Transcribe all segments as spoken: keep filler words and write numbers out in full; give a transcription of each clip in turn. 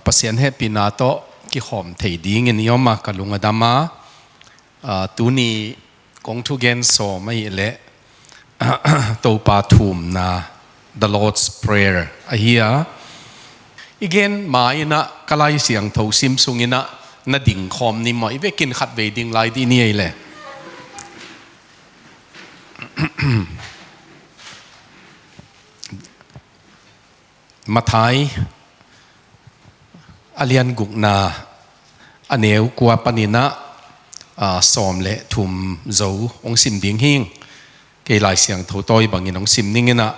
Pasian hehpihna tawh kikhawm thei dingin i om a, ka lung a dam a. Tuni kong thugen sawm ahih leh Topa thumna, The Lord's Prayer ahi a. I gen ma-in ah ka Lai Siangtho sim sungin ah na dingkhawm ni maw? I vekin khatvei ding lai dih ni ei le. Matthai a lian gukna a neu kua panin ah sawm le thum zo hong sim ding hing. Kei Lai Siangtho tawi bangin hong sim ning in ah,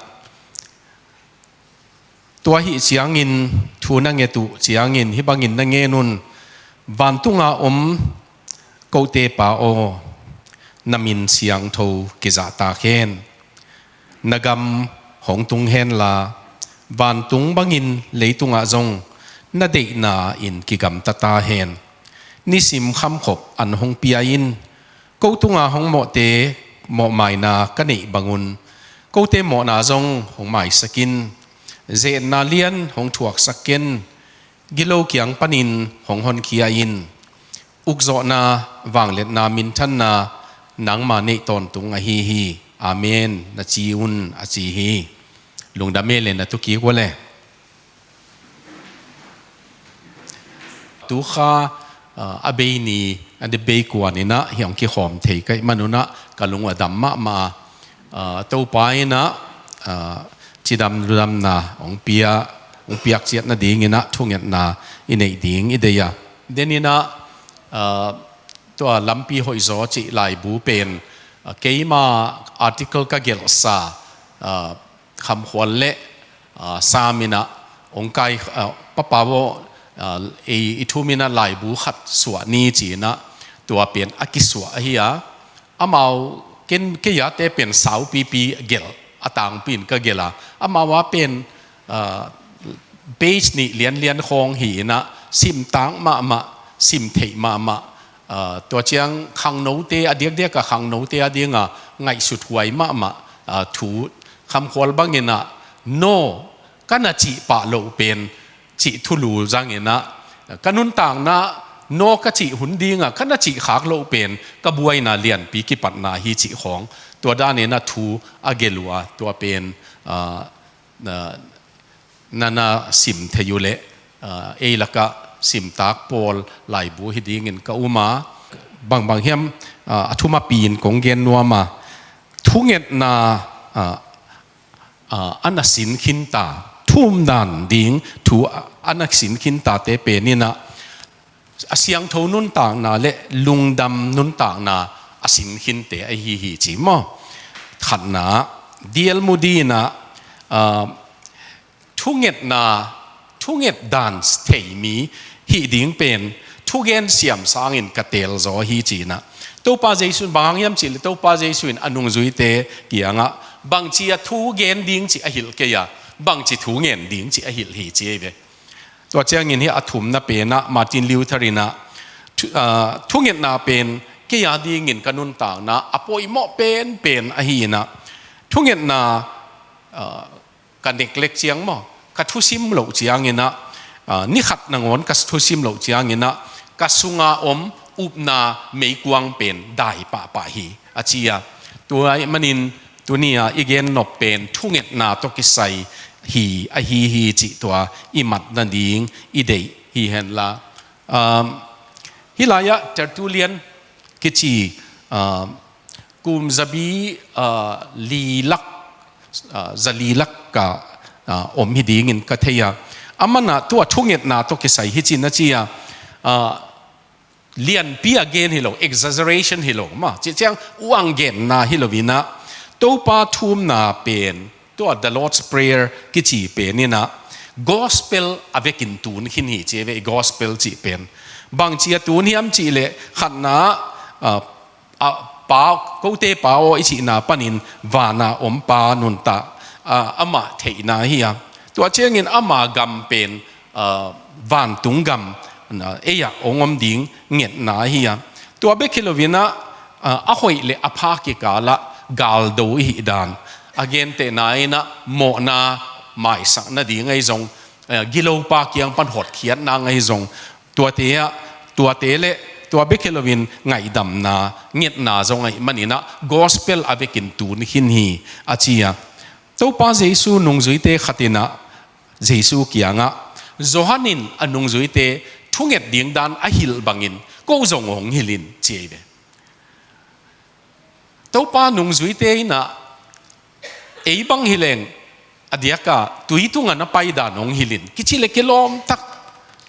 tua ahih ciangin thu na nget uh ciangin hih bangin na ngen un: Vantunga om kote Pa aw, na min siangtho kizahtak hen. Na gam hong tung henla, vantung bangin leitungah zong na deihna in kigamta ta hen. Nisim khamkhop an hong pia in. Ko tunga hong mawhte mawhmaina ka neih bangun kote mawhna zong hong maisak in. Zenna lian hong thuaksak ken. Gilo kiang panin hong honkhia in. Ukzawhna, vangliatna, minthanna nangma neih tawntung ahi hi. Amen, na ci un, a ci hi. Lungdam e le, na tu kik uh le. Tukha a bei ni, a bei kua ni-in ah hih hong kikhawm thei ka hih manun ah ka lung a dam mahmah a. Topa in ah cidam ludamna hong pia, hong piak ciat nadingin ah thungetna i neih ding i deih a. Den in ah tua Lampi Hoihzaw cih laibu pen keima article ka gelhsa Khamkhual le Sam in ah hong kai, Papa aw, ei i thum in ah laibu khat suah ni ci-in ah tua pen a kisuah ahi a. Amau, ken, kei a te pen saupipi gelh, a tangpi in ka gelh a. Amau a pen page nih lianlian khawng hi-in ah simtak mahmah, sim theih mahmah. Tua ciang khangnote, a diakdiak a khangnote a dinga ngaihsut huai mahmah thu. Khamkhual bangin ah, no, ka na cih pah loh pen cih thulu zangin ah, ka nuntakna, no, ka cih hun dinga ka na cih khak loh pen ka buaina lianpi kipatna hi cih khawng. Tua danin ah thu a gelh uh a, tua pen na na sim thei uh leh ei lakah simtak pawl laibu hi dingin ka um a. Bangbang hiam, a thum a pi-in kong gen nuam a, thungetna a na sin khinta, thum dan ding thu a na sin khintate pen in ah a siangtho nuntakna le lungdam nuntakna a sin khinte ahi hi ci maw? Khatna, D L Moody in ah thungetna, thunget dan thei mi hih ding pen thugen siam sangin ka teel zaw hi ci-in ah. Topa Jesu in bang hang hiam cih leh Topa Jesu in a nungzuite kiangah bangci a thugen ding cih a hilh kei a, bangci thu ngen ding cih a hilh hi ci ei ve. Tua ciangin hih a thumna pen ah Martin Luther in ah thungetna pen kei a dingin ka nuntakna a poimawh penpen ahi in ah, thungetna ka neglect ciang maw, ka thusim loh ciangin ah, ni khat nangawn ka thusim loh ciangin ah ka sunga om upna meikuang pen dai pahpah hi, a ci a. Tua ahih manin tuni-a i gen nop pen thungetna tawh kisai hi, ahi hi cih tua i mat nading i deih hi henla. Hih lai-ah Tertullian kici kum zabi lilak, zalilak ka om hi dingin ka thei a. Aman ah tua thungetna tawh kisai hi ci-in a ci a, lianpi a gen hi lo, exaggeration hi lo maw, cih ciang uang genna hi lo-in ah, Topa thumna pen, tua The Lord's Prayer kici pen in ah gospel a vekin tun khin hi ci ei ve. Gospel cih pen bangci a tun hiam cih leh khatna, a Pa, kote Pa aw i cihna panin vana om Pa nuntak, amah theihna hi a. Tua ciangin ama gam pen vantung gam, ei-ah hong om ding ngetna hi a. Tua bek hi lo-in ah a hoih le a pha kikalah galdo i hih dan a gentehna in ah mawhna maisak nading ahi zong eh, gilopa kiang pan hotkhiatna ngah hi zong, tuate ah, tuate le tua bek hi loin ngaihdamna, ngetna zong ahih manin ah gospel a vekin tun khin hi, a ci a. Topa Jesu nungzuite khat in ah Jesu kiangah, Johan in a nungzuite thunget ding dan a hilh bangin ko zong hong hilh in, ci ei ve. Topa nungzuite in ah ei bang hi leng a diaka tui tungah na paidan hong hilh in, kici le kilawm tak,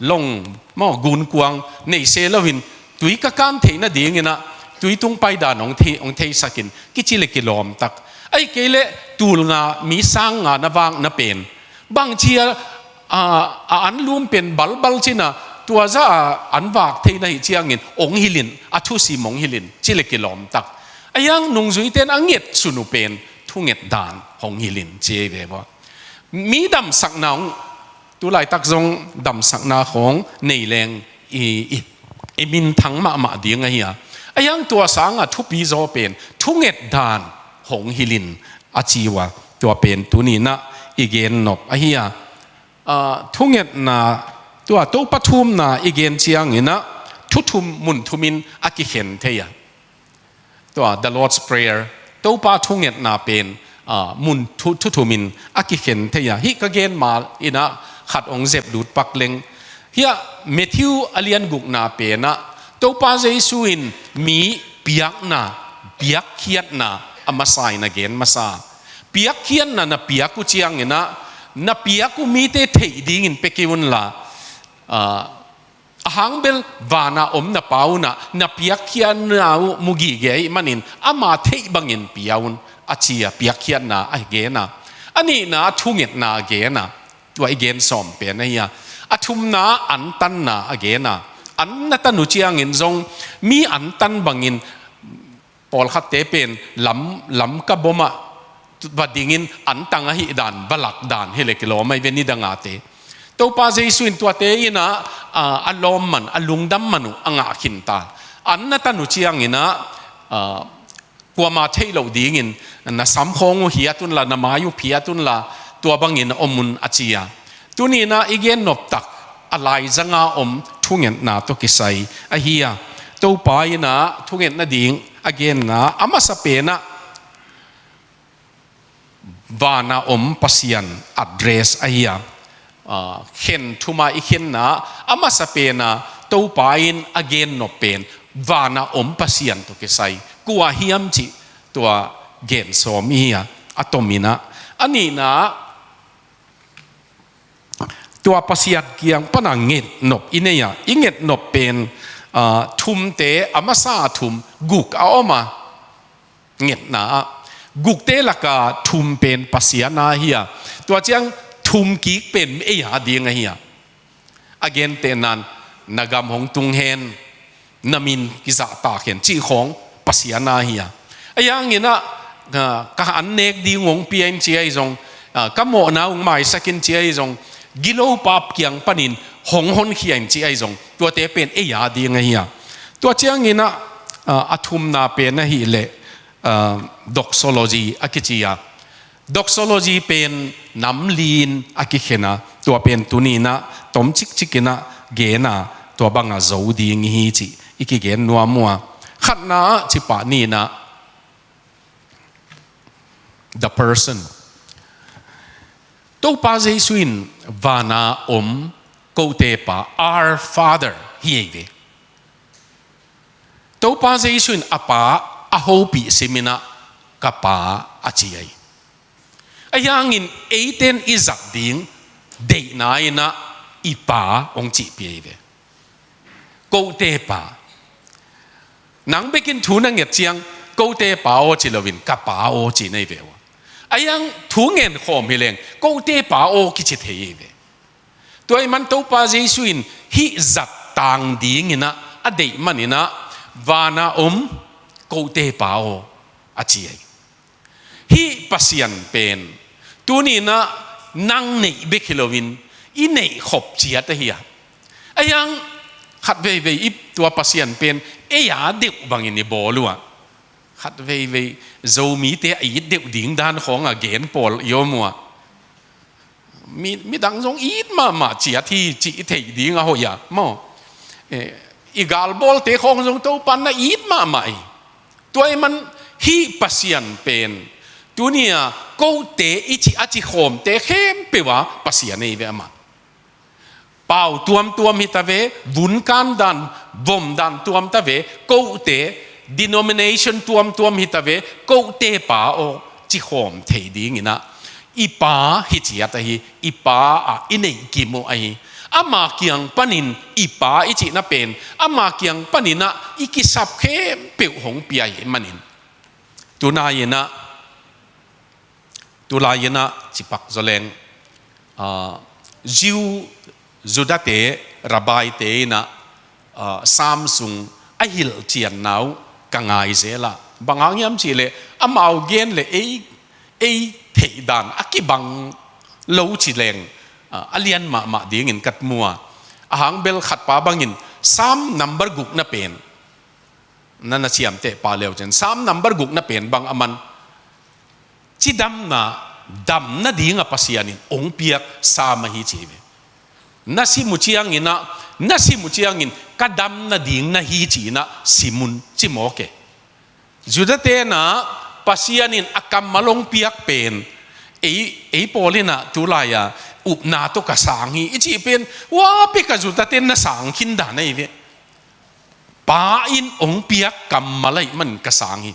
long maw, gunkuang nei se loin tui ka kan theih nadingin ah tui tung paidan hong thei, hong theisak in, kici le kilawm tak. Ahih kei leh tul nga, mi sang nga na vakna pen bangci a, a, a anlum pen balbal cin a, tua zah a an vak thei na hih ciangin hong hilh in, a thusim hong hilh in, ci le kilawm tak. Ahi hang nungzuite in a ngetsun uh pen thunget dan hong hilh in, ci ei ve maw. Mi damsakna hong, tu laitak zong damsakna khawng nei leng i, i, i minthang mahmah ding ahi a. Ahi hang tua sangah thupi zaw pen thunget dan hong hilh in, a ci uh a. Tua pen tuni in ah i gen nop ahi a. Ah, thungetna, tua Topa thumna i gen ciangin ah thu thum, mun thum in a kikhen thei a. Tua The Lord's Prayer, Topa thungetna pen, ah, mun thu, thu thum in a kikhen thei a. Hih ka gen ma in ah khat hong zep lut pak leng. Hih ah Matthew a lian gukna pen ah Topa Jesu in mi piakna, piakkhiatna a masa in a gen masa. Piakkhiatna na piak uh ciangin ah, na piak uh mite theih dingin pia kei un la, ah, a hang bel vana om na Pa un ah na piakkhiatna uh mu gige ahih manin ama theih bangin pia un, a ci a, piakkhiatna a gen a. A nihna ah thungetna a gen a. Tua i gen sawm pen ahi a. A thumna ah antanna a gen a. An na tan uh ciangin zong mi antan bangin pawlkhatte pen lam, lamka bom ah va dingin antang ahih dan, va lak dan hi le kilawm ahi ve, nidang a te. Topa Jesu in tuate in ah, a, a lawm man, a lungdam man uh a ngah khin ta. An na tan uh ciangin ah, a, kuama theih loh dingin na sam khawng uh hiat un la, na mai uh phiat un la, tua bangin om un, a ci a. Tuni in ah i gen nop tak a laizang a om thungetna tawh kisai ahi a. Topa in ah thunget nading a genna a masa pen ah vana om Pasian address ahi a. Ah, khen thum a i khenna a masa pen ah Topa in a gen nop pen vana om Pasian tawh kisai kua hiam cih tua gen sawm i hi a, a tom in ah. A nihna ah tua Pasian kiang pan a nget nop i nei a, i nget nop pen, ah, thumte a masa a thum guk a om a, ngetna ah gukte lak a thum pen Pasian a hi a. Tua ciang thum kik pen ei a ding ahi a. A gentehna in na gam hong tung hen, na min kizahtak hen cih khawng Pasian a hi a. Ahi hangin ah, ah, ka an nek ding hong pia in ci ahi zong, ah, ka mawhna hong maisak in ci ahi zong, gilopa kiang panin hong honkhia in ci ahi zong, tuate pen ei a ding ahi a. Tua ciangin ah, ah, a thumna pen ahih leh, ah, doxology a kici a. Doxology pen nam li in a kikhen a, tua pen tuni in ah tom cikcik in ah gen a, tua bang a zo ding i hi cih i kigen nuam uh a. Khatna ah cipah ni in ah, the person. Topa Jesu in vana om kote Pa, our Father, hi ei ve. Topa Jesu in a Pa a hopih sim in ah, ka Pa, a ci ahi. Ahi hangin eite in i zat ding deihna in ah i Pa hong cihpih ahi ve. Kote Pa. Nang bekin thu na nget ciang, kote Pa aw ci loin, ka Pa aw ci na hi ve uh a. Ahi hang thu ngen khawm hi leng, kote Pa aw kici thei hi ve. Tua ahih man Topa Jesu in hih zat tang ding in ah a deih man in ah, vana om kote Pa aw, a ci ahi. Hih Pasian pen tuni in ah nang neih bek hi loin i neih khop ciat ahi a. Ahi hang khat veivei i tua Pasian pen ei a deuh bangin i bawl uh a. Khat veivei Zomite a it deuh ding dan khawng a gen pawl i om uh a. Mi, midang zong it mahmah ciat hi cih i theih ding a hoih a maw? Eh, i galbawlte khawng zong Topan na it mahmah hi. Tua ahih man hih Pasian pen tuni-a kote i cih a ci khawmte khempeuh a Pasian ahi ve amah. Pau tuamtuam hi ta ve, vunkan dan, vom dan tuam ta ve, kote, denomination tuamtuam hi ta ve, kote Pa aw, ci khawm thei dingin ah, i Pa hi ciat ahi, i Pa ah i neih kim uh ahi. Ama kiang panin i Pa i cihna pen, ama kiang panin ah i kisap khempeuh hong pia ahih manin. Tunai-in ah, tulai-in ah cipak zaw leng, ah, Jew, Judate, Rabbaite in ah, ah, Sam sung a hilhcianna uh ka ngai zel a. Bang hang hiam cih leh amau gen leh ei, ei theih dan a kibang lo ci leng, ah, a lian mahmah dingin ka mu a. A hang bel khatpa bangin Sam number gukna pen na, na ciamteh pah le uh cin, Sam number gukna pen bang a man, cidamna, damna ding a Pasian in hong piak Sam ahi ci hi ve. Na sim uh ciangin ah, na sim uh ciangin ka damna ding na hi ci-in ah sim un ci mawk e. Judate in ah Pasian in a kammal hong piak pen, ei, ei pawl in ah tulai-a upna tawh ka sang hi i cih pen, huapi ka Judate in na sang khin dan ahi ve. Pa in hong piak kammal ahih man ka sang hi.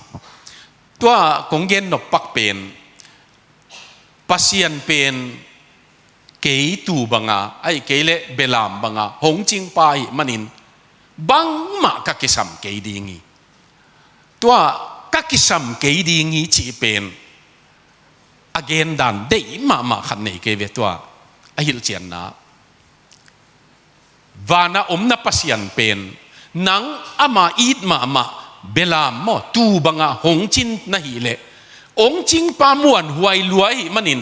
Tua kong gen nop pak pen, Pasian pen kei tuu banga, ahih kei leh belam banga hong cingpa ahih manin bangmah ka kisam kei ding hi. Tua ka kisam kei ding hi cih pen a gen dan deih mahmah khat nei kei ve tua a hilhcianna. Vana om na Pasian pen, nang ama it mahmah, belam maw, tuu banga hong cin na hih leh, hong cingpa muanhuai lua ahih manin,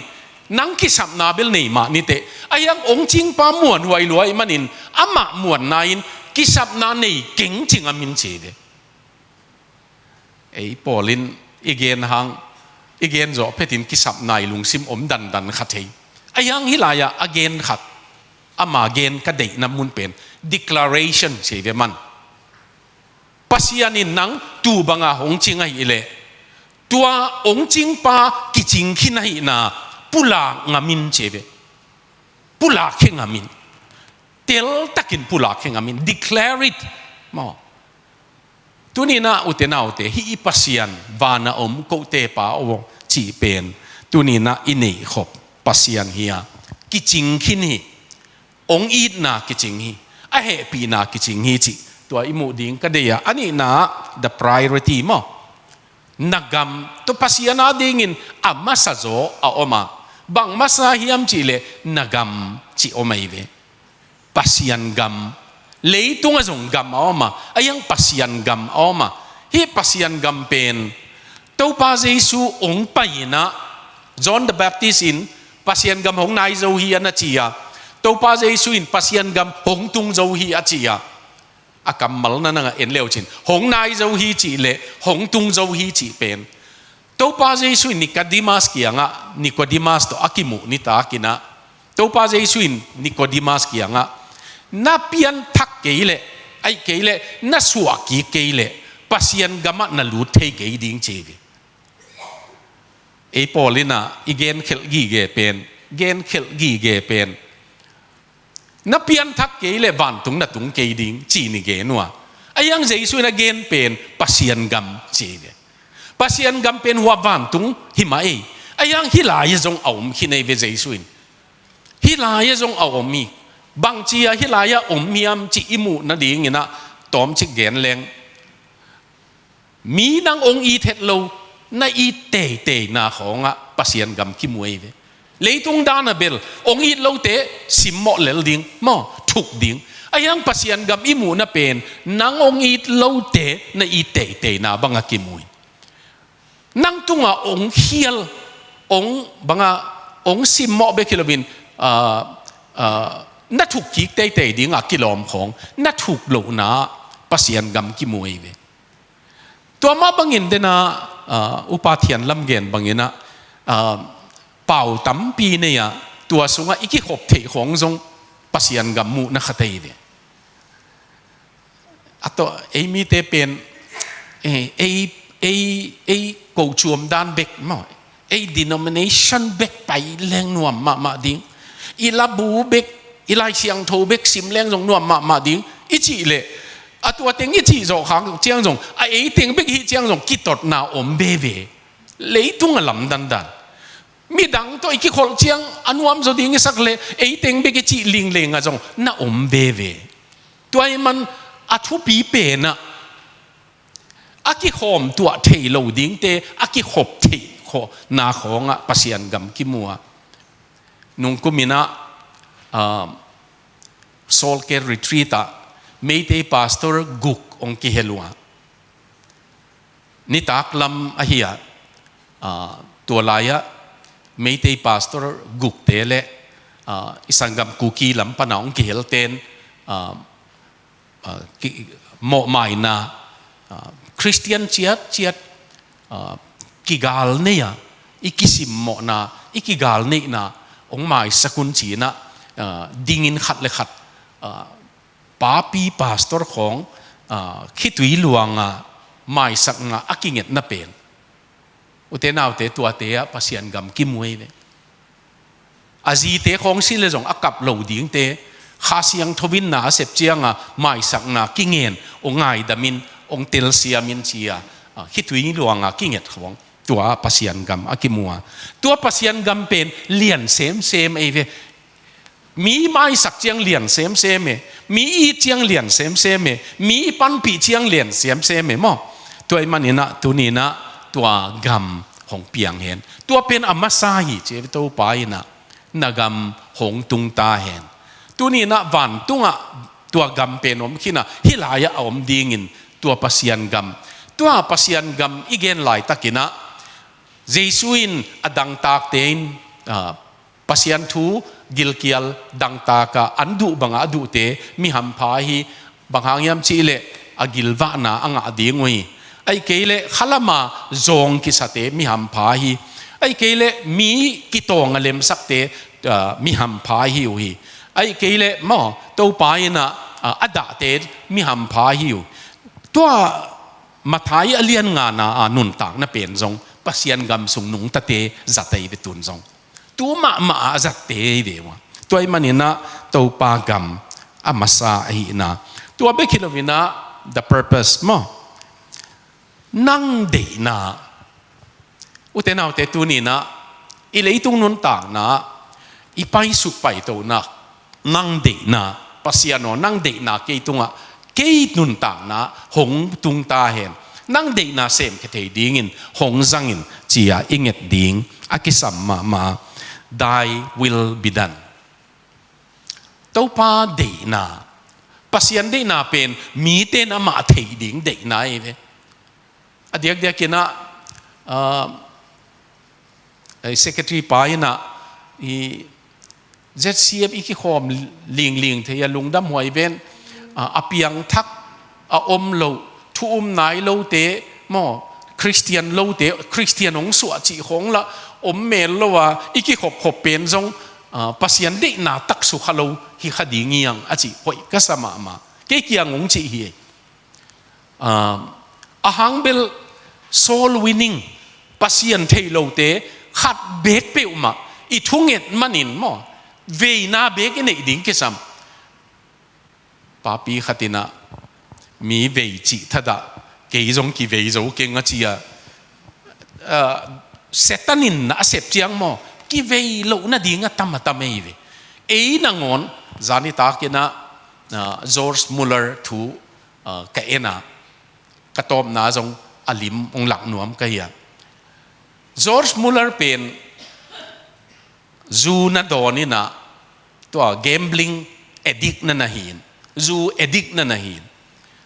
nang kisapna bel nei mah ni teh. Ahi hang hong cingpa muanhuai lua ahih manin, amah muanna in kisapna nei keng ci ngam in ci hi ve. Ei pawl in i gen hang, i gen zawh phetin kisapna i lungsim om dandan kha thei. Ahi hang hih lai-ah a gen khat, ama gen ka deihna mun pen declaration ci hi ve man. Pasian in nang tuu banga hong cing ahih leh, tua hong cingpa kicing khin ahihna pulak ngam in ci hi ve. Pulak khe ngam in. Teltakin pulak khe ngam in. Declare it. Maw. Tuni-in ah ute naute, hih i Pasian, vana om kote Pa aw cih pen, tuni-in ah i neihkhop Pasian hi a, kicing khin hi. Hong itna kicing hi, a hehpihna kicing hi cih tua i muh ding ka deih a. A nihna ah, the priority maw. Na gam tawh Pasian adingin a masa zaw a om a. Bang masa hiam cih leh na gam cih om ahi ve. Pasian gam. Leitung ah zong gam a om a, ahi hang Pasian gam a om a. Hih Pasian gam pen Topa Jesu hong pai-in ah, John the Baptist in Pasian gam hong nai zo hi a na ci a, Topa Jesu in Pasian gam hong tung zo hi a ci a. A kammal na nang a en le uh cin, hong nai zo hi cih leh hong tung zo hi cih pen, Topa Jesu in Nicodemus kiangah, Nicodemus tawh a kimuh nitakin ah, Topa Jesu in Nicodemus kiangah, na pianthak kei leh, ahih kei leh na suah kik kei leh, Pasian gamah na lut thei kei ding ci hi. Ei pawl in ah i genkhelh gige pen, genkhelh gige pen, na pianthak kei leh vantung na tung kei ding ci-in i gen uh a. Ahi hang Jesu in a gen pen Pasian gam ci hi ve. Pasian gam pen hua vantung hi mah ei. Ahi hang hih lai-ah zong a om khin ahi ve Jesu in. Hih lai-ah zong a om hi. Bangci-a hih lai-ah om hiam cih i muh nadingin ah tawmcik gen leng, mi nang hong it het lo, na it teiteina khawngah Pasian gam kimu ahi ve. Leitung dan ah bel hong it lote simmawh lel ding maw, thuk ding. Ahi hang Pasian gam i muhna pen nang hong it lote na it teiteina bangah kimu hi. Nang tungah hong khial, hong bangah, hong simmawh bek hi loin, ah, ah, na thuk kik teitei dingah kilawm khawng, na thuk lohna Pasian gam kimu ahi ve. Tua mah bangin den ah, ah, Upa Thian Lam gen bangin ah, ah, pau tampi nei ah, tua sungah i kikhop theih khawng zong Pasian gam muhna khat ahi ve. A tawh ei mite pen, eh, ei, ei, ei kochuam dan bek maw, ei denomination bek pai leng nuam mahmah ding, i labu bek, i Lai Siangtho bek sim leng zong nuam mahmah ding i cih leh, a tua teng i cih zawh khak ciang zong, a ei teng bek i hih ciang zong kitotna om veve. Leitung a lamdang dan. Midang tawh i kikholh ciang a nuam zaw ding i sak leh, ei teng bek i cih lingleng ah zong na om veve. Tua ahih man a thupi pen ah, a kikhawm tuah thei lo dingte a kikhop theih khawhna khawngah Pasian gam kimu a. Nungkum in ah, ah, Soul Care Retreat ah Meitei pastor guk hong kihel uh a. Nitak lam ahi a, ah, tua lai-ah Meitei pastor gukte leh, ah, i sanggam Kuki lam pan a hong kihelte'n, ah, ah, ki-, mawhmaina, ah, Khristian ciatciat, ah, kigal nei a, i kisimmawhna, i kigal neihna hong maisak un ci-in ah, ah, dingin khat le khat, ah, papi pastor khawng, ah, khitui luang a maisakna a kingetna pen, ute naute, tuate ah Pasian gam kimu hi ve. A zite khawng si leh zong a kap lo dingte, Kha Siangtho in na a sep ciang a maisakna kingen, hong ngaidam in, hong telsiam in ci a, ah, khitui luang a kinget khawng, tua Pasian gam a kimu a. Tua Pasian gam pen lian semsem ahi ve. Mi maisak ciang lian semsem e, mi it ciang lian semsem e, mi panpih ciang lian semsem e maw. Tua ahih manin ah tuni-in ah tua gam hong piang hen. Tua pen a masa hi ci, Topa in ah na gam hong tung ta hen. Tuni-in ah vantungah tua gam pen om khin a, hih lai-ah a om dingin tua Pasian gam. Tua Pasian gam i gen laitakin ah, Jesu in a dangtakte in, ah, Pasian thu gilkial dangtak a, an duh bangah a duhte mi hampha hi, bang hang hiam cih leh a gilvahna a ngah ding uh hi. Ahih kei leh khalam a zawng kisate mi hampha hi. Ahih kei leh mi kitawng a lemsakte, ah, mi hampha hi uh hi. Ahih kei leh maw, Topa in ah, ah, a dahte mi hampha hi uh. Tua Matthai a lian ngana a nuntakna pen zong Pasian gam sung nungtate zat ahi ve, tun zong tu mahmah a zatte hi ve ua. Tua ahih manin ah Topa gam a masa ahihna. Tua bek hi lo-in ah the purpose maw, nang deihna. Ute naute, tuni-in ah i leitung nuntakna i paisuk paitona, nang deihna, Pasian aw, nang deihna kei tungah, kei nuntakna hong tung ta hen. Nang deihna semkhia thei dingin hong zang in ci-a i nget ding a kisam mahmah. Thy will be done. Topa deihna, Pasian deihna pen mite'n amah theih ding deihna hi ve. A diakdiakin ah, ah, eh, secretary pa in ah, i Z C F i kikhawm lingling thei a, lungdam huai ven, ah, a piangthak, a om lo, thu um nai lote maw, Khristian lote, Khristian hong suah cih khawng lah om mel lo a, i kikhopkhop pen zong, ah, Pasian deihna tak sukha lo hi kha ding hi hang a cih hoih ka sa mahmah. Kei kiang hong cih hi. Ah, a hang bel soul winning, Pasian theih lote khat beek peuhmah i thunget manin maw, veina beek i neih ding kisam. Papi khat in ah mi vei cih thadah, kei zong kivei zo keng a ci a. Ah, Satan in a sep ciang maw, kivei loh nading a tam a tam hi ve. Ei nangawn, zani takin ah, ah, George Muller thu, ah, ka en a, ka tawpna zong a lim hong lak nuam ka hi a. George Muller pen zu na dawn in ah, tua gambling addict na na hi in, zu addict na na hi in.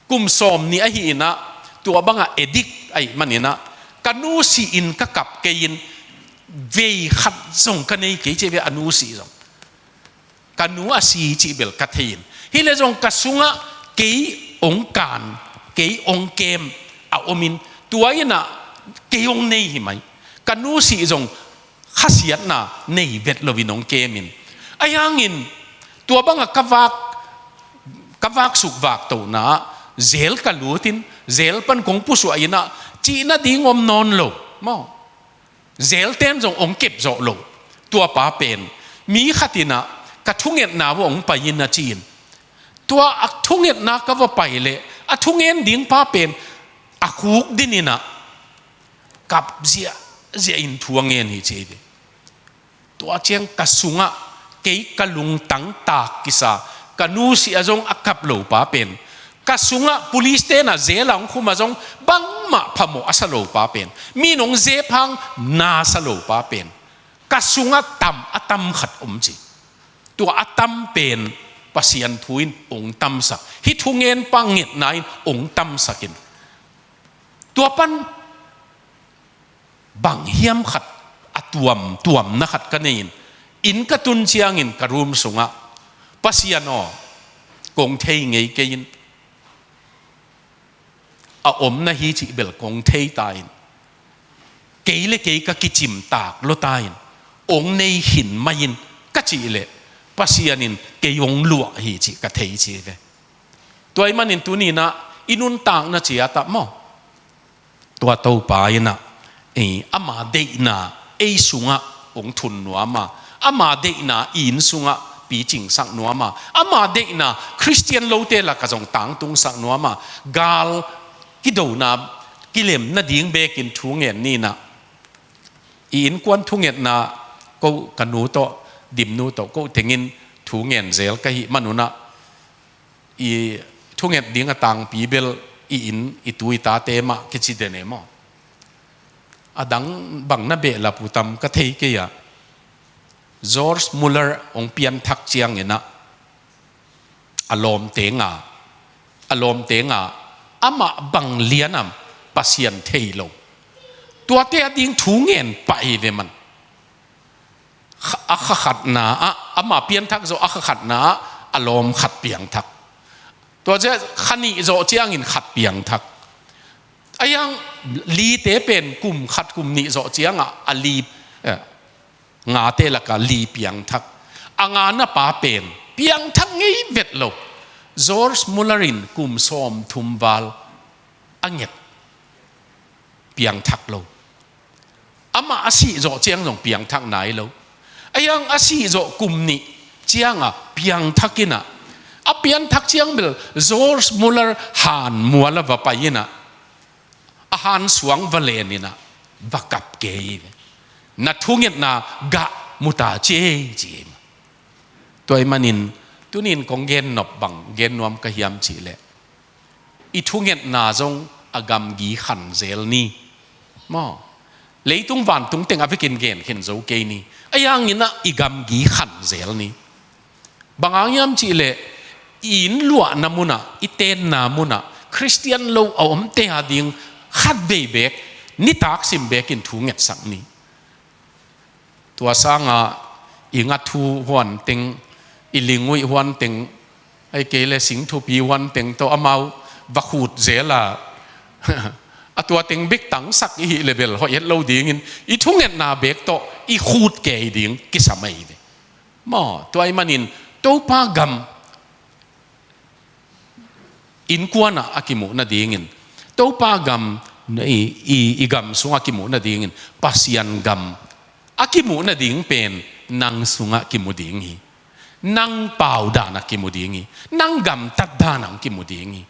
Kum sawmnih ahi in ah, tua bangah addict ahih manin ah, ka nu si in ka kap kei in, vei khat zong ka nei kei ci ve, a nu si zong. Ka nu a si cih bel ka thei in, hi leh zong ka sungah kei hong kan, kei hong kem a om in, tua in ah kei hong nei hi mai. Ka nu si zong khasiatna nei vet loin hong kem in, Ahi hangin tua bangah ka vak, ka vak suk vak tona ah zel ka lutin, zel pan kong pusuah inah cihna ding om nawn lo maw. Zelten zong hong kep zawh lo. Tua pa pen mi khat inah ka thungetna uh hong pai in a ci-in, tua a thungetna ka va pai leh a thungen ding pa pen a khuk din inah kap ziahziah in thu a ngen hi ci hi. Tua ciang ka sungah kei ka lungtang tak kisa, ka nusia zong a kap lo pa pen, ka sungah police tenah zel a hong khumah zong bangmah phamawh a sa lo pa pen, mi nong zep hang na sa lo pa pen, ka sungah tam a tam khat om ci. Tua a tam pen Pasian thu in hong tamsak. Hih thungen pa ngetna in hong tamsak in. Tua pan bang hiam khat a tuamtuamna khat ka nei in, inn ka tun ciangin ka room sungah, Pasian aw, kong thei ngei kei in, a omna hi cih bel kong thei ta in, kei le kei ka kicim tak lua ta in, hong nei khin mai in ka cih leh Pasian in kei hong luah hi cih ka thei ci ve. Tua ahih manin tuni inah i nuntakna ciat ah maw, tua Topa inah, eh, ama deihna ei sungah hong thun nuam a, ama deihna i inn sungah picingsak nuam a, ama deihna Khristian lote lakah zong tangtungsak nuam a, gal kidona kilem nading bekin thu ngen ni inah. I innkuan thungetna ko ka nu tawh, Dimnu tawh ko tengin thu ngen zel ka hih manunah, i thunget ding a tangpi bel i inn i tu i tate mah kici den e maw. A dang bang na behlap uh tam ka thei kei a. George Muller hong pianthak cianginah a lawmte nga, a lawmte nga, amah bang lianam Pasian thei lo. Tuate a ding thu ngen pah hi ve man. Kha-, a kha khatna ah, amah pianthak zawh a kha khatna ah a lawm khat piangthak. Tua ciah kha nih zawh ciangin khat piangthak. Ahi hang lite pen kum khat kum nih zawh ciangah a li, eh, ngate lakah li piangthak. A ngana pa pen piangthak ngei vet lo. George Muller in kum sawmthum val a nget piangthak lo. Amah a sih zawh ciang zong piangthak nai lo. Ahi hang a sih zawh kum nih ciangah piangthak inah, a pianthak ciang bel George Muller han mual a va pai inah, a han suang va len inah va kap kei hi ve. Na thungetna gah mu ta ci ei ci hi. Tua ahih manin tunin kong gen nop bang gen nuam ka hiam cih leh, i thungetna zong a gamgi khan zel ni. Maw? Leitung vantung teng a vekin gen khin zo kei ni. Ahi hangin ah i gamgi khan zel ni. Bang hang hiam cih leh, i inn luahna munah, i tenna munah Khristian lo a omte a ding khatvei beek, nitak sim bekin thu ngetsak ni. Tua sangah i nga thu huan teng, i linguih huan teng, ahih kei leh singthupi huan teng tawh amau va khut zel a, a tua teng bek tangsak i hih leh bel hoih het lo dingin, i thungetna beek tawh i khut kei ding kisam ahi ve. Maw, tua ahih manin Topa gam innkuanah a kimuh nadingin, Topa gam, i, i, i gam sungah kimuh nadingin, Pasian gam a kimuh nading pen nang sungah kimu ding hi. Nang pau danah kimu ding hi. Nang gamtat danah hong kimu ding hi.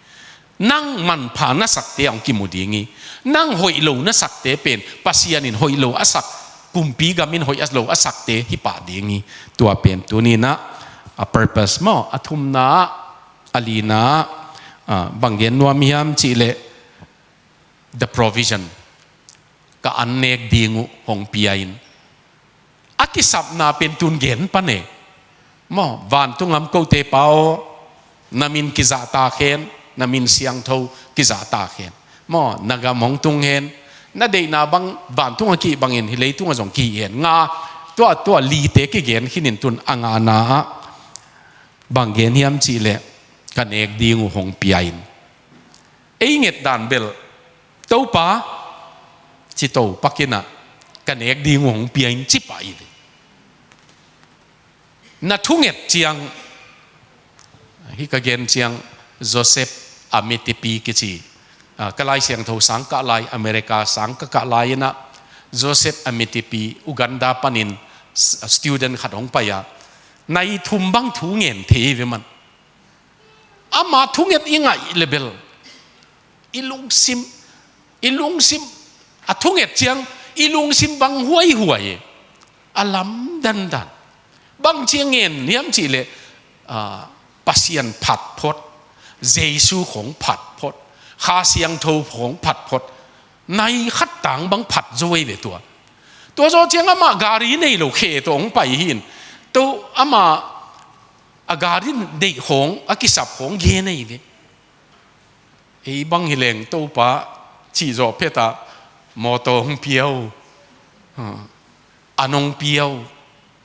Nang manpha na sakte hong kimu ding hi. Nang hoih lo na sakte pen Pasian in hoih lo a sak, kumpi gam in hoih lo a sakte hi pah ding hi. Tua pen tuninah a purpose maw, a thumna ah, a lina ah, bang gen nuam hiam cih leh, the provision, ka an nek ding uh hong pia in. A kisapna pen tun gen pan e. Maw, vantung gam kote Pa aw, na min kizahtak hen, na min siangtho kizahtak hen. Maw, na gam hong tung hen, na deihna bang vantung a kih bangin hih leitung a zong kih hen. Nga, tua, tua lite kigen khinin tun a ngana ah bang gen hiam cih leh, ka nek ding uh hong pia in. Ei nget dan bel, Topa, ci to pakinah, ka nek ding uh hong pia in ci pah hi ve. Na thunget ciang, hih ka gen ciang, Joseph Amitepi kici, ah, ka Lai Siangtho sang kah lai, America sang ka kah lai inah, Joseph Amitepi, Uganda panin s-, student khat hong pai a, nai thum bang thu ngen thei ve man. Ama thunget i ngaih le bel, i lungsim, i lungsim, a thunget ciang, i lungsim bang huaihuai, a lam dandan. Bang ciang ngen hiam cih leh, ah, Pasian phat phot, Jesu khong phat phot, Kha Siangtho khong phat phot, nai khat tang bang phat zo ei ve tua. Tua zawh ciang amah gari nei lo khe tawh hong pai hi in. Tua amah a gari deih khong, a kisap khong gen ei ve. Ei bang hi leng Topa cih zawh phet a mawtaw hong pia uh. Ha. An hong pia uh.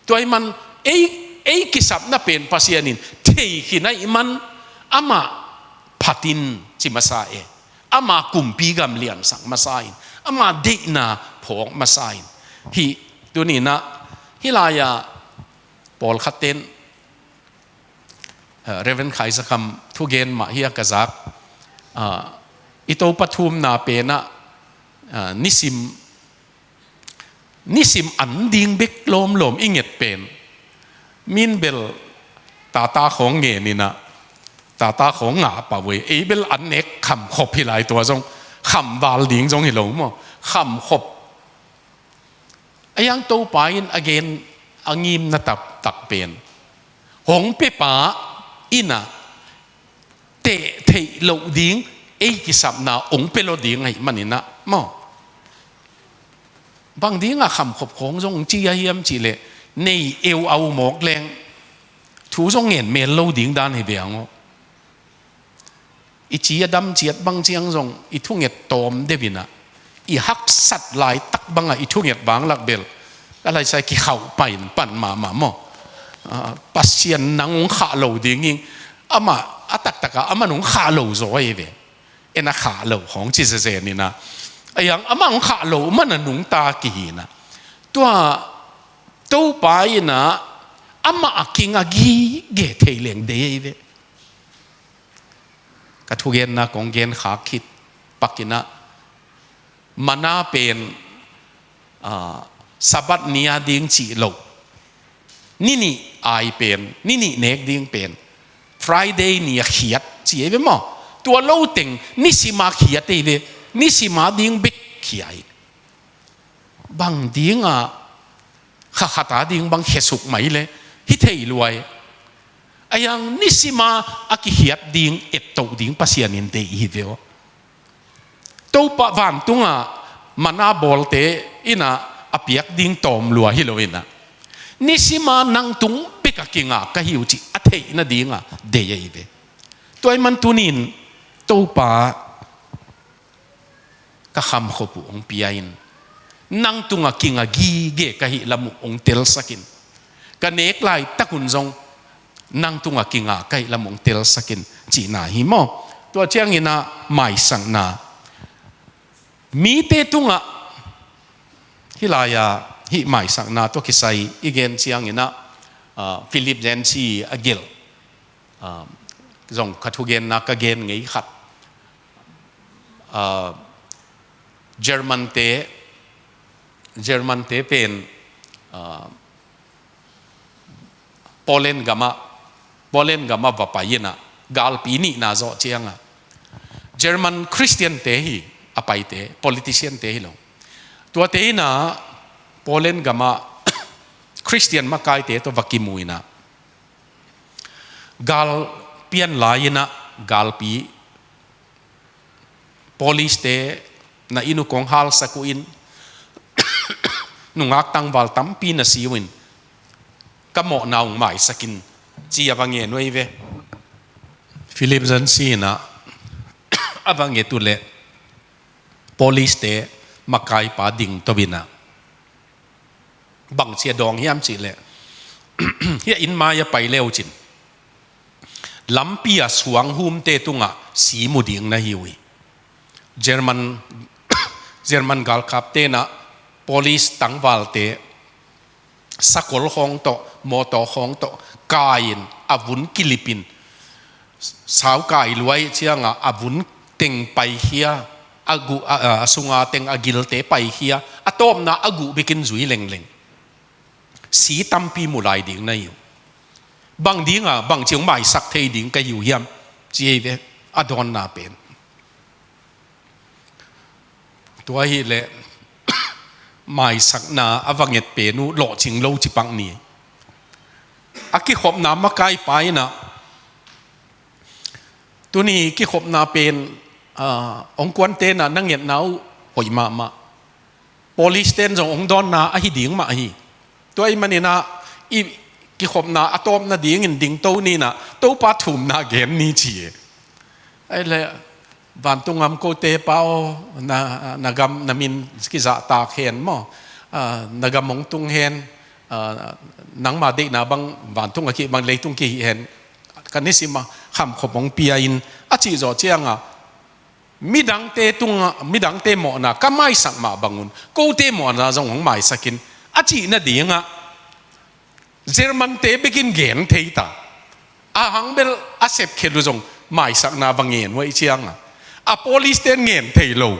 Tua ahih man ei, ei kisapna pen Pasian in thei khin ahih man amah phat in ci masa e. Ama kumpi gam liansak masa in. Ama deihna phawk masa in. Hih tuni inah, hih lai-ah pawlkhat ten, eh, Reverend Khai Za Kham thugen mah hi a ka zak. Ah, i Topa thumna pen ah, ah, nisim, nisim an ding bek lawmlawm i nget pen. Min bel tata khong ngen inah, tata khong ngah pah uh ei. Ei bel an nek khamkhop hi lai, tua zong khamval ding zong hi lo maw. Khamkhop. A hiang Topa in a gen a ngimna taktak pen, hong pia pa inah teh theih loh ding, ei kisapna hong pia lo ding ahih man inah maw. Bang dingah khamkhop khong zong ci a hiam cih leh, nei eu au mawk leng thu zong ngen mel lo ding dan hi ve ang aw. I ci a dam ciat bang ciang zong i thunget tawm deuh inah, i haksat laitak bangah i thunget bang lak bel, ka laisai kikhauh pain pan mahmah maw. Ah, Pasian nang hong khah lo ding hi. Amah a taktakah amah hong khah lo zaw ei ve. En a khah lo hong ci zezen inah, a hiang amah hong khah lo man a nungta kihi inah. Tua Topa inah amah a kinga gige thei leng dei ei ve. Ka thugenna kong gen khak khit pak inah, mana pen, ah, Sabbath ni a ding cih loh, ni nih ai pen, ni nih nek ding pen, Friday ni a khiat ci ei ve maw. Tua lo teng nisim a khiat ei ve. Nisim a ding bek khia hi. Bang dingah kha khat a ding bang khesuk mai le hi thei lua hi. A hiang nisim a a kikhiat ding, ettoh ding Pasian in deih hi ve aw. Topa vantungah mana bawlte inah a piak ding tawm lua hi lo inah, nisim a nang tung bek a kinga ka hi uh cih a theih nadingah deih ahi ve. Tua ahih man tuni-in Topa, ka khamkhop uh hong pia in, nang tungah kinga gige ka hih lam uh hong telsak in, ka nek laitak un zong nang tungah kinga ka hih lam uh hong telsak in, cihna hi maw. Tua ciang inah maisakna, mite tungah, hih lai-a hih maisakna tawh kisai i gen ciang inah, ah, Philip Yancey a gelh, ah, zong ka thugenna ka gen ngei khat. Ah, German te, German te pen, ah, Poland gamah, Poland gamah va pai inah, galpi nihna zawh ciangah, German Christian te hi, a paite, politician te hi lo. Tuate inah Poland gamah Christian makaite tawh va kimu inah, gal pian lai inah, galpi police te na inn uh kong halsak uh in, nungak tangval tampi na si uh in, ka mawhna hong maisak in, ci a va ngen uh ei ve. Philip Yancey inah a va nget uh leh, police te makaipa ding to inah, bangci a dawng hiam cih leh, hih a inn mai a pai le uh cin, lampi a suanghumte tungah si mu ding na hi uh hi. German, German galkapte inah police tangvalte sakol khawng tawh, mawtaw khawng tawh kai-in, a vun kilipin, sau kai luai ciangah a vun teng paikhia, a guh, a, a, a sunga teng a gilte paikhia, a tawpna a guh bikin zui lengleng. Si tampi mu lai ding na hi uh. Bang dinga, bang ciang maisak thei ding ka hi uh hiam, ci ei ve, a dawnna pen. Tua hi leh, maisakna a va nget pen uh lawhcing lo ci pak ni. A kikhopna makai pa in ah, tuni kikhopna pen, ah, ong kuante na na ngetna uh hoih mahmah. Police ten zong ong dawnna ahi ding mah hi. Tua ahih manin ah, i kikhopna a tawpna dingin dingto ni in ah, Topa thumna gen ni ci e. Ei leh, vantung gam kote pa aw, na, na gam, na min kizahtak hen maw. Ah, na gam ong tung hen, ah, nangma deihna bang vantung a kih bang leitung kihih hen. Ka nisim a khamkhop ong pia in, a cih zawh ciangah, midangte tungah, midangte mawhna ka maisak mah bangun, kote mawhna zong hong maisak in, a cih nadingah, Germante bekin gen thei ta. A hang bel a sepkhiat uh zong maisakna va ngen uh ahih ciangah, a police ten ngen thei lo.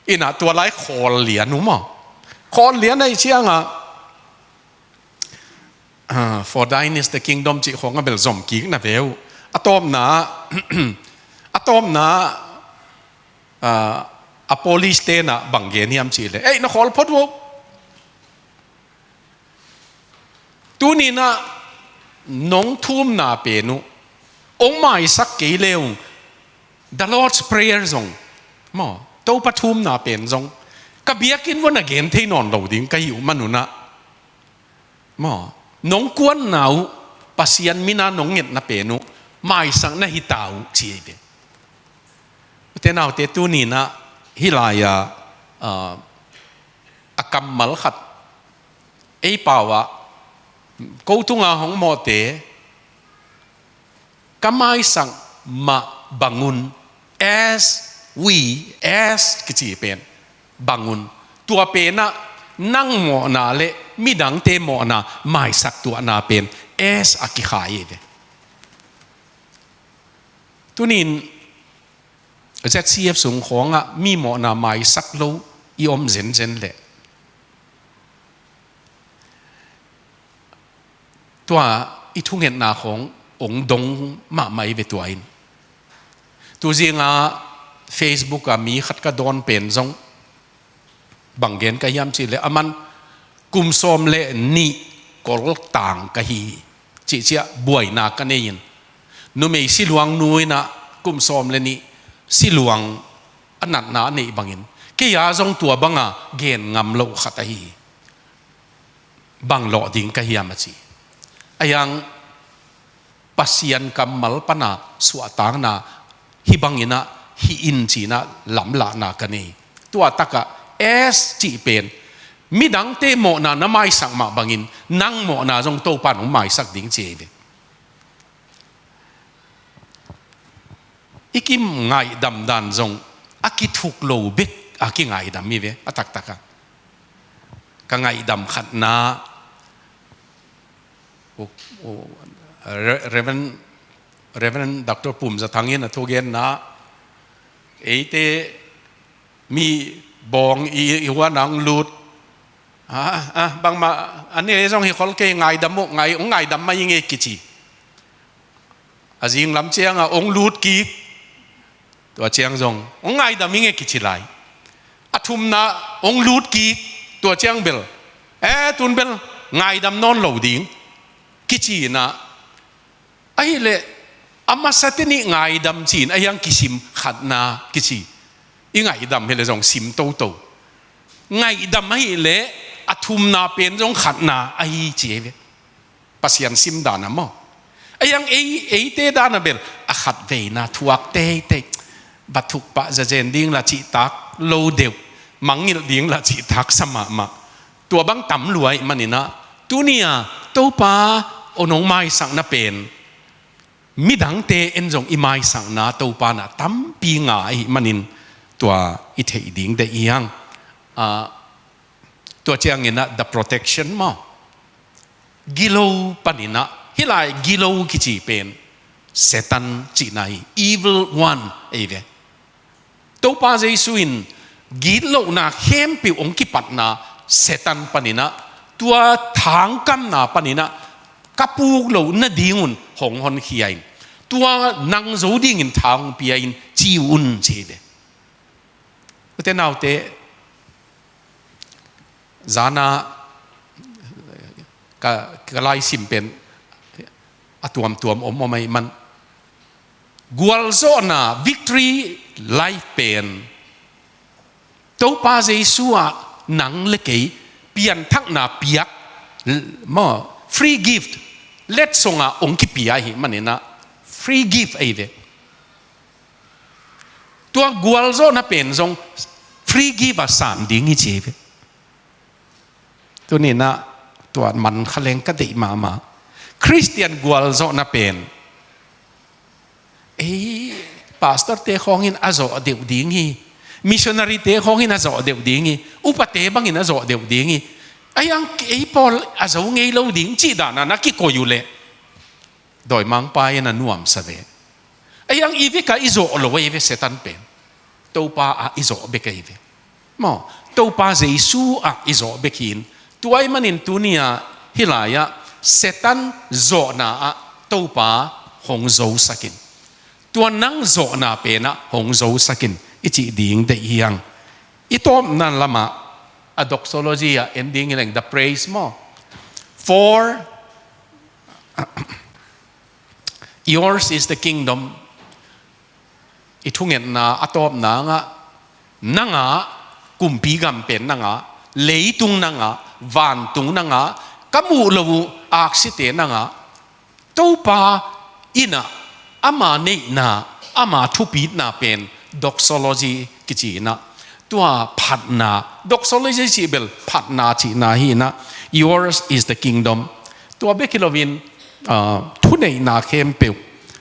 In ah tua lai khawl lian uh maw. Khawl lian ahih ciangah, ah, "For thine is the kingdom," cih khawng a bel zom kik na ve uh. A tawpna, a tawpna, ah, a police ten ah bang gen hiam cih leh, "Ei, na khawl phot uh. Tuni in ah nong thumna pen uh ong maisak kei le ung, the Lord's Prayer zong maw, Topa thumna pen zong ka biakinn uah na gen thei nawn lo ding ka hi uh man un ah, maw, nong kuanna uh, Pasian min a nong ngetna pen uh maisak na hi ta uh," ci ei ve. Ute naute, tuni in ah hih lai-ah, ah, a kammal khat ei pau ah, ko tunga hong mawhte, ka maisak mah bangun, as we, as kici pen bangun, tua pen ah nang mawhna le midangte mawhna maisak tuahna pen as a kikhai hi ve. Tuni in Z C F sung khawngah mi mawhna maisak lo i om zenzen leh, tua i thungetna khawng ong dong mahmah hi ve tua in. Tuzinga Facebook ah mi khat ka dawn pen zong, bang gen ka hiam cih leh, aman kum sawm le nih koltang ka hi hi, cihciah buaina ka nei in, numei siluang nu in ah kum sawm le nih siluang a natna a neih bangin, kei a zong tua banga gen ngam loh khat ahi hi. Bang lawh ding ka hiam a ci. A hiang Pasian kammal pana suahtakna hih bangin ah hih in ci-in ah lamlahna ka nei. Tua takah as cih pen midangte mawhna na maisak mah bangin nang mawhna zong Topa in hong maisak ding ci hi ve. I kim ngaihdam dan zong a kithuk lo bek a kingaihdam hi ve, a taktakah. Ka ngaihdam khatna, u, u, Re-, Reverend, Reverend Doctor Pum Za Thang in a thugenna, eite mi bawng i, i huan ang lut. Ah, ah, bangmah, a nih leh zong hi khol kei, ngaihdam uh, ngai, hong ngaihdam mah ing e kici. A zinglam ciangah hong lut kik, tua ciang zong hong ngaihdam ing e kici lai. A thumna hong lut kik, tua ciang bel, eh, tun bel ngaihdam nawn lo ding kici in ah, ahih leh a masate nih ngaihdam ci-in a hiang kisim, khatna kici. I ngaihdam hi leh zong sim toto. Ngaihdam ahih leh a thumna pen zong khatna ahi ci hi ve. Pasian sim dan ah maw. A hiang ei, eite dan ah bel a khatveina thuak teitei, va thuk pah zazen ding lah cihtak lo deuh, mangngilh ding lah cihtak sa mahmah. Tua bang tam lua ahih manin ah, tuni-a Topa hong maisakna pen midangte en zong i maisakna Topa in ah tampi nga ahih manin, tua i theih ding deih hi hang. Ah, tua ciangin ah the protection maw, gilo paninah, hih lai gilo kici pen Satan cihna hi, evil one ei ve. Topa Jesu in gitlohna khempeuh hong kipatna Satan paninah, tua thangkamna paninah ka puk loh nadingun hong honkhia in, tua nang zo dingin tha hong pia in ci un ci hi ve. Ute naute, zana ka, ka laisim pen a tuamtuam om om ahi man. Gualzawhna, victory life pen Topa Jesu ah nang le kei pianthakna piak, maw, free gift, letsonga hong kipia ahi maninah free gift ahi ve. Tua gualzawhna pen zong free gift a san ding hi ci hi ve. Tuninah tua man kha leng ka deih mahmah. Khristian gualzawhna pen ei pastorte khawngin a zawh deuh ding hi. Missionaryte khawngin a zawh deuh ding hi. Upate bangin a zawh deuh ding hi. Ahi hang ei pawl a zo ngei lo ding cih dana na kikoi uh leh dawimangpa in a nuamsa ve. Ahi hang i vekah i zawh lo ahi ve Satan pen. Topa ah i zawh bek ahi ve. Maw, Topa Jesu ah i zawh bek hi in. Tua ahih manin tuni-ah hih lai-ah Satan zawhna ah Topa hong zosak in, tua nang zawhna penah hong zosak in i cih ding deih hi hang. I tawpna lamah a doxology ah en ding hi leng, the praise maw. For yours is the kingdom. I thungetna a tawpna ngah, nangah, kumpi gam pen nangah, leitung nangah, vantung nangah, ka muh lo uh aksite nangah, Topa innah ama neihna, ama thupitna pen doxology kici innah, tua phatna, doxology cih bel phatna cihna hi innah, yours is the kingdom. Tua bek hi loin, ah, thuneihna khempeuh,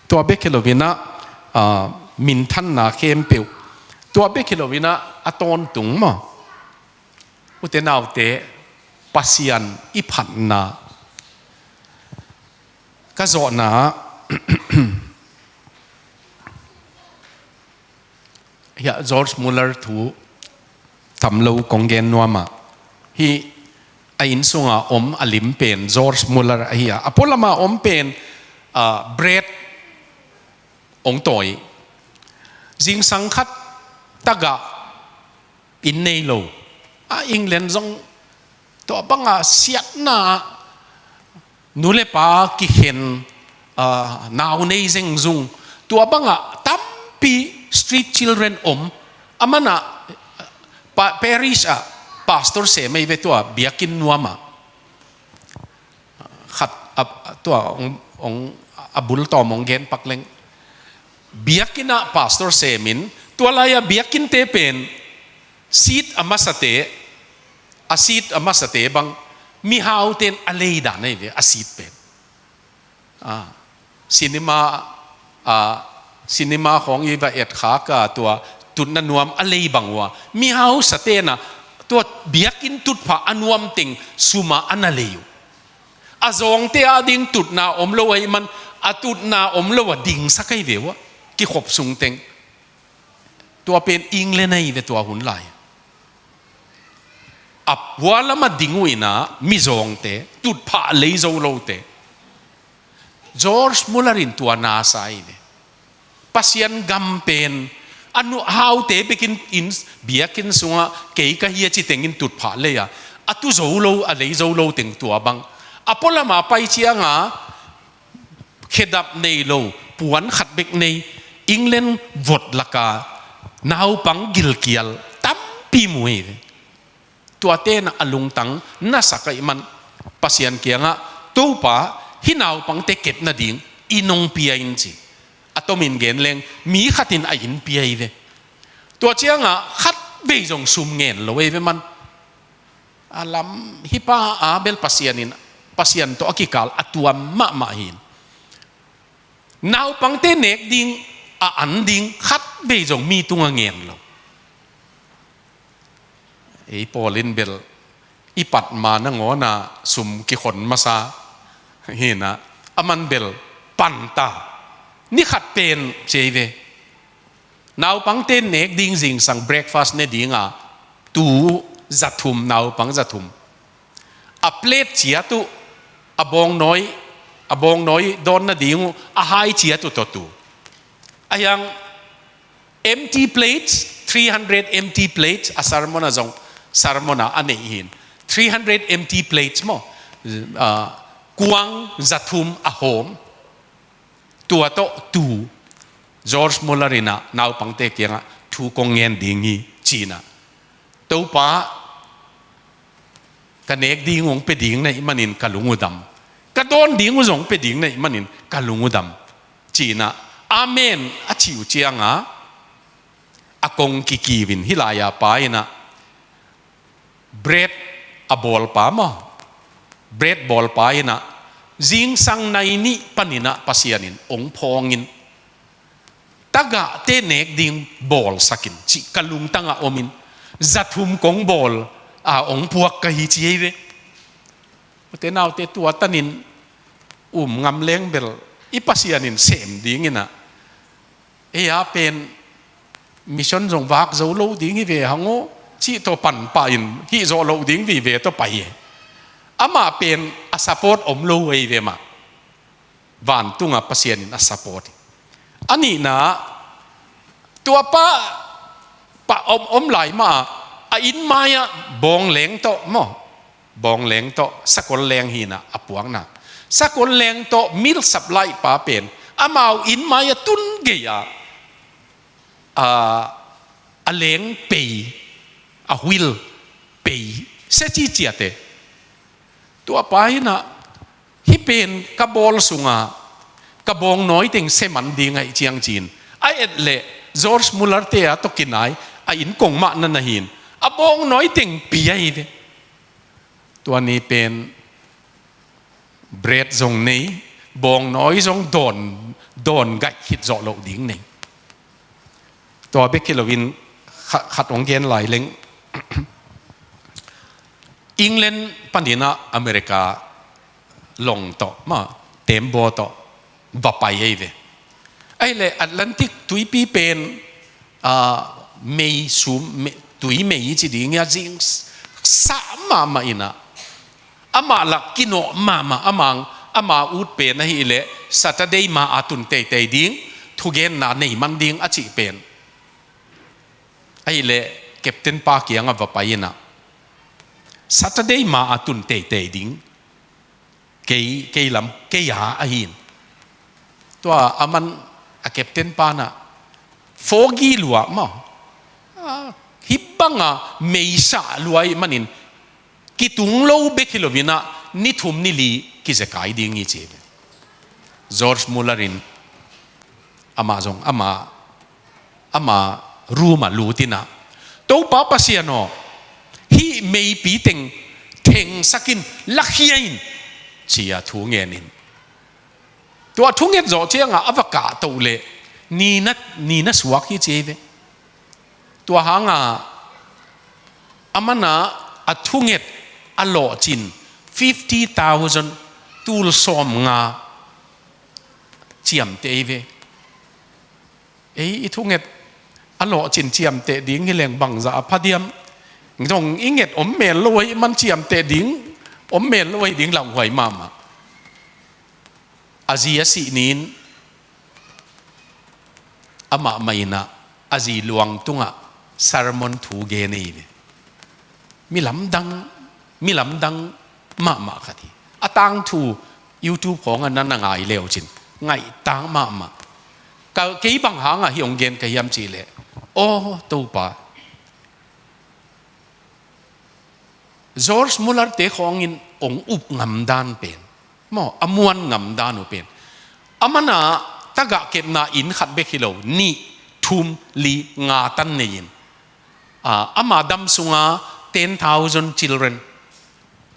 tua bek hi loinah, ah, minthanna khempeuh, tua bek hi loinah a tawntung maw. Ute naute, Pasian i phatna ka zawhna ah, hiah George Muller thu tam lo kong gen nuam ah, hih a inn sunga om a lim pen George Muller ahi a, a pualama om pen, ah, bread hong tawi. Zingsang khat tagah inn nei lo. A England zong tua banga siatna, nu le pa kikhen, ah, nau nei zengzung. Tua banga tampi street children om. A manah, pa-, parish ah pastor sem ahi ve tua biakinn nuamah. Khat a, tua hong, hong, a bul tawm hong gen pak leng. Biakinn ah pastor semin, tua lai-a biakinnte pen seat a masate, a seat a masate bang mihaute in a lei dan ahi ve, a seat pen. Ah, cinema, ah, cinema khawng i va et khak a, tua tutna nuam a lei bang uh a, mihau sate'n ah tua biakinn tutphah a nuam teng sum a na lei uh. A zawngte ading tutna om lo ahih man, a tutna om lo a dingsak ahi ve uh a, kikhop sung teng. Tua pen England ahi ve tua hun lai. A pualam a ding uh in ah mizawngte, tutphah lei zo lote. George Muller in tua na sa ahi ve. Pasian gam pen a nu haute bekin in, biakinn sungah kei ka hi a ci tengin tutphah lei a, a tu zo lo, a lei zo lo teng tua bang. A pualam a pai ciang a, khedap nei lo, puan khat bek nei, England vot laka naupang gilkial tampi mu hi ve. Tuate'n ah a lungtang na sak ahih man, Pasian kiangah, Topa, hih naupangte kep nading inn hong pia in ci. A tomin gen leng, mi khat in a inn pia hi ve. Tua ciang a khat vei zong sum ngen lo ahi ve man. A lam hih pa a bel Pasian in, Pasian tawh a kikal a tuam mahmah hi. Naupangte nek ding, a an ding khat vei zong mi tungah ngen lo. Ei pawl in bel i pat ma nangawn ah sum kikhon masa, Hi na, a man bel pan ta. Ni khat pen ci ei ve. Naupangte nek ding zingsang breakfast ne dinga tuu zathum, naupang zathum. A plate ciat uh, a bawngnawi, a bawngnawi dawn nading uh a hai ciat uh tawh tuu. A hiang empty plates, three hundred empty plates, a sermon ah zong, sermon ah a neih hi in. Three hundred empty plates maw, ah, kuang zathum a hawm. Tua tawh tuu, George Muller in ah naupangte kiangah thu kong ngen ding hi ci-in ah, Topa, ka nek ding uh hong pia ding na hih manin ka lung uh dam. Ka dawn ding uh zong hong pia ding na hih manin ka lung uh dam, ci-in ah, amen a cih uh ciangah, a kong kikiu in, hih lai-a pa in ah, bread a bawlpa maw, bread bawlpa in ah, zingsang nai nih panin ah Pasian in hong phawng in, tagahte nek ding bawlsak in, cih ka lungtang ah om in, zathum kong bawl a hong puak ka hi ci ei ve. Ute naute, tua tanin um ngam leng bel i Pasian in sem ding in ah, ei a pen mission zong vak zo lo ding hi ve hang aw, cih tawh pan pah in, hih zawh loh ding vive tawh pai hi. Amah pen a support om lo hi ve mah. Vantungah Pasian in a support hi. A nihna, tua pa, pa om, om lai mah a inn mai-ah bawng leng tawh maw, bawng leng tawh, sakol leng hi in ah a puakna, sakol leng tawh milk supply pa pen amau inn mai-ah tun gei-ah, a, a leng pei, a huil pei, sia ci ciat e. Tua pa in ah, hih pen ka bawl sunga ka bawngnawi teng sia man ding ahih ciang ci-in, a et leh George Muller te a tawh kinai, a inn kong mah na na hi in, a bawngnawi teng pia hi ve. Tua ni pen bread zong nei, bawngnawi zong dawn, dawn gaih khit zawh loh ding nei. Tua bek hi loin kha-, khat hong gen lai leng. England panin ah America long tawh, maw, tembaw tawh va pai ei ve. Ahih leh Atlantic tuipi pen, ah, mei sum, mei, tui mei ci ding hi a, zing s-, sah mahmah in ah, amah lak kinawh mahmah, amang, ama ut pen ahih leh Saturday ma a tun teitei ding, thugenna nei man ding a cih pen. Ahih leh captain pa kiangah va pai in ah, Saturday ma a tun teitei ding, kei, kei lam, kei a ahi in. Tua a man a captain pa in ah, foggy lua maw, ah, hih banga mei sah lua ahih manin, kitung lo bek hi loin ah, ni thum ni li kizekai ding hi ci hi. George Muller in amah zong, amah, amah room ah lut in ah, Topa Pasian aw, hih meipi teng thengsak in, lakhia in, ci-a thu ngen in. Tua thunget zawh ciangah a va kahtoh leh, nina, nina suak hi ci hi ve. Tua hangah a man ah a thunget a lawhcin fifty thousand, tul sawmnga ciamteh hi ve. Ei, i thunget a lawhcin ciamteh ding hi leng bangzah a pha diam? Zong i nget om mel lo ahih man ciamteh ding om mel lo ahih ding lauhuai mahmah. A zi a sih ni-in amah mah in ah a zi luang tungah sermon thu gen hi ve. Mi lamdang, mi lamdang mahmah khat hi. A tangthu YouTube khawngah na na ngai le uh cin, ngaihtak mahmah. Ka, kei bang hangah hih hong gen ka hiam cih leh, aw Topa, George Muller te khawngin hong up ngamdan pen, maw, a muan ngamdan uh pen, a man ah tagah kepna inn khat bek hi lo, nih, thum, li, nga tan nei-in, a, ama dam sunga ten thousand children,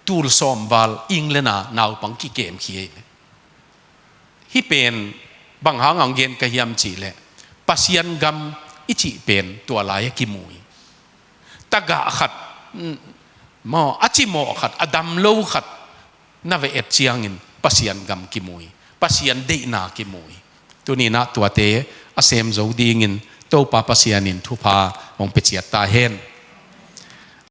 tul sawm val England ah naupang kikem khia hi. Hih pen bang hangah hong gen ka hiam cih leh, Pasian gam i cih pen tua lai-ah kimu hi. Tagah khat, mm, maw, a cimawh khat, a dam lo khat na va et ciangin, Pasian gam kimu hi. Pasian deihna kimu hi. Tuni-in ah tuate a sem zo dingin Topa Pasian in thupha hong pia ciat ta hen.